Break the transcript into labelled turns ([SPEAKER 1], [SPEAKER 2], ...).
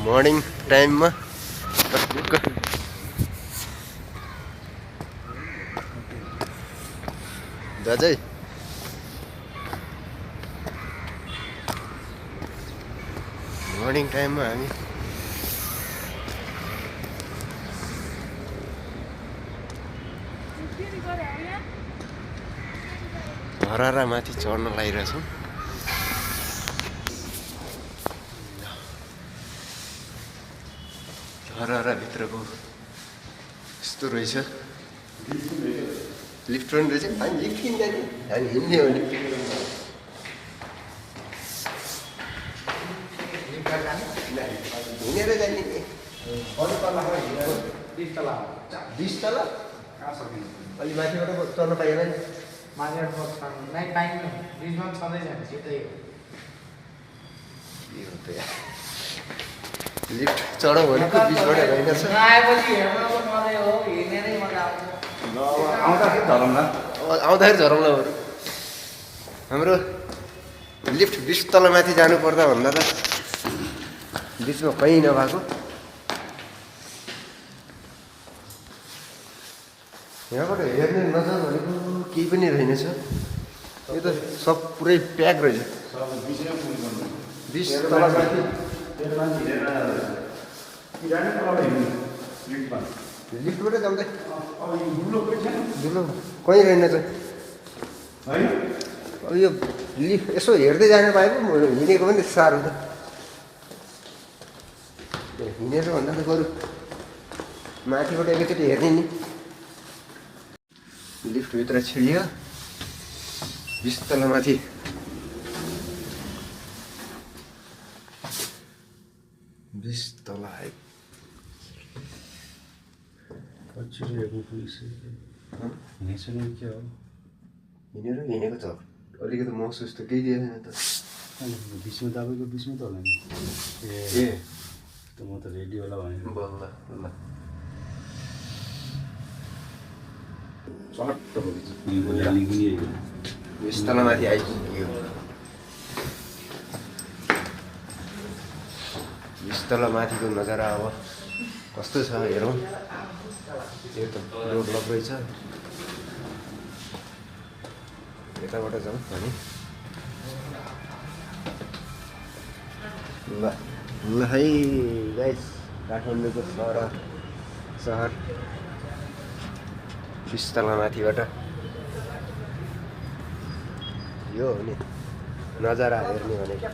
[SPEAKER 1] Morning टाइममा दाजु morning टाइममा हामी हरारा माथि चढ्न लागिरहेछौँ। हरारा भित्रको यस्तो रहेछ। लिफ्ट पनि रहेछ। हामी लिफ्ट किन जाने? हामी हिँड्ने हो नि। हिँडेर जाने नि।
[SPEAKER 2] 20 तला
[SPEAKER 1] 20 तल अलि माथिबाट चढ्न पाइएन नि।
[SPEAKER 2] माथिबाट नै पाइन्न। 20 मा छँदै छैन सिधै हो।
[SPEAKER 1] के हो त यार? लिफ्ट चढौँ भनेको 20 बाट रहेनछ।
[SPEAKER 2] आएपछि हेर्न पो मजै हो, हिँडेरै मजा आउँछ।
[SPEAKER 1] आउँदाखेरि झरौँला बरु। हाम्रो लिफ्ट 20 तल माथि जानुपर्दा भन्दा त बिचमा कहीँ नभएको। यहाँबाट हेर्ने नजर भनेको केही पनि रहेनछ। यो त सब पुरै प्याक रहेछ। 20 तल माथि लिफ्टबाट जाँदै दुलो कहीँ रहेनछ। अब यो लिफ्ट यसो हेर्दै जानु पाए पो हिँडेको पनि साह्रो त। हिँडेर भन्दा त बरु माथिबाट एकैचोटि हेर्ने नि। लिफ्टभित्र छिडियो 20 तल माथि। तल आयो। हिँडेर हिँडेको छ। अलिकति महसुस त केही दिएन त।
[SPEAKER 3] बिचमा तपाईँको बिचमा त होला नि।
[SPEAKER 1] ए
[SPEAKER 3] त म त रेडी होला भने
[SPEAKER 1] बल्ल ल चट्ट 20 तल माथि आइपुग्यो। 20 तल माथिको नजारा अब कस्तो छ हेरौँ। यो त रोड लग्रै छ। यताबाट जाउँ हामी। ल ल है गाइस, काठमाडौँको सहर 20 तल माथिबाट यो हो नि नजारा हेर्ने भनेको।